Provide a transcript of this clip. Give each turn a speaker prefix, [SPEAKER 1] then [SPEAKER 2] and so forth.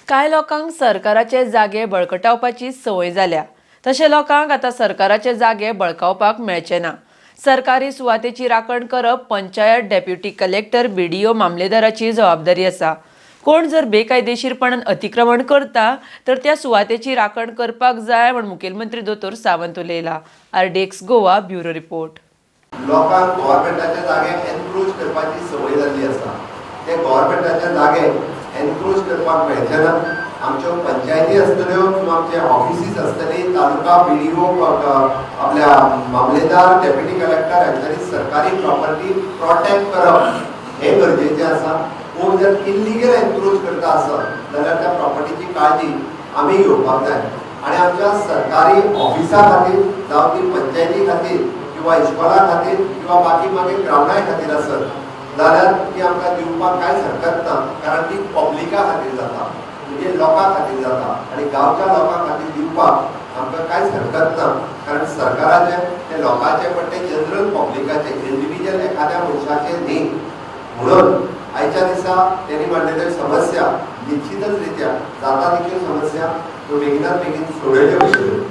[SPEAKER 1] कांय लोकांक सरकाराचे जागे बळकटावपाची संवय जाल्या. तशें लोकांक आतां सरकाराचे जागे बळकावपाक मेळचे ना. सरकारी सुवातेची राखण करप पंचायत, डेप्युटी कलेक्टर, बीडीओ, मामलेदाराची जबाबदारी आसा. कोण जर बेकायदेशीरपणान अतिक्रमण करता तर त्या सुवातेची राखण करपाक जाय म्हूण मुखेलमंत्री दोतोर सावंत उलयला. RDX Goa, bureau report.
[SPEAKER 2] लोकांक गव्हर्मेंटाच्या जागे एनक्रोच करपाची संवय जाल्ली आसा. ते गव्हर्मेंटाच्या जागे एनक्रोच करपाक मेळचे ना. आमच्यो पंचायती आसतल्यो किंवा आमचे ऑफिसीस आसतली, तालुका, बीडीओ, आपल्या मामलेदार, डेप्युटी कलेक्टर हांच्यांनी सरकारी प्रॉपर्टी प्रोटेक्ट करप हें गरजेचें आसा. कोण जर इल्लिगल एनक्रोच करता आसत जाल्यार त्या प्रॉपर्टीची काळजी आमी घेवपाक जाय आनी आमच्या सरकारी ऑफिसा खातीर, जावं ती पंचायती खातीर किंवा इस्कॉला खातीर किंवा बाकी मागीर ग्रावंडाय खातीर आसत जाल्यार ती आमकां दिवपाक कांयच हरकत ना, कारण ती पब्लिका खातीर जाता, म्हणजे लोकां खातीर जाता आनी गांवच्या लोकां खातीर दिवपाक आमकां कांयच हरकत ना, कारण सरकाराचे ते लोकांचे, पण ते जनरल पब्लिकाचे, इंडिविज्युअल एखाद्या मनशाचे न्ही. म्हणून आयच्या दिसा त्यांनी मांडलेल्यो समस्या निश्चितच रित्या जाता तितल्यो समस्या त्यो बेगिनात बेगीन सोडयल्यो वयतल्यो.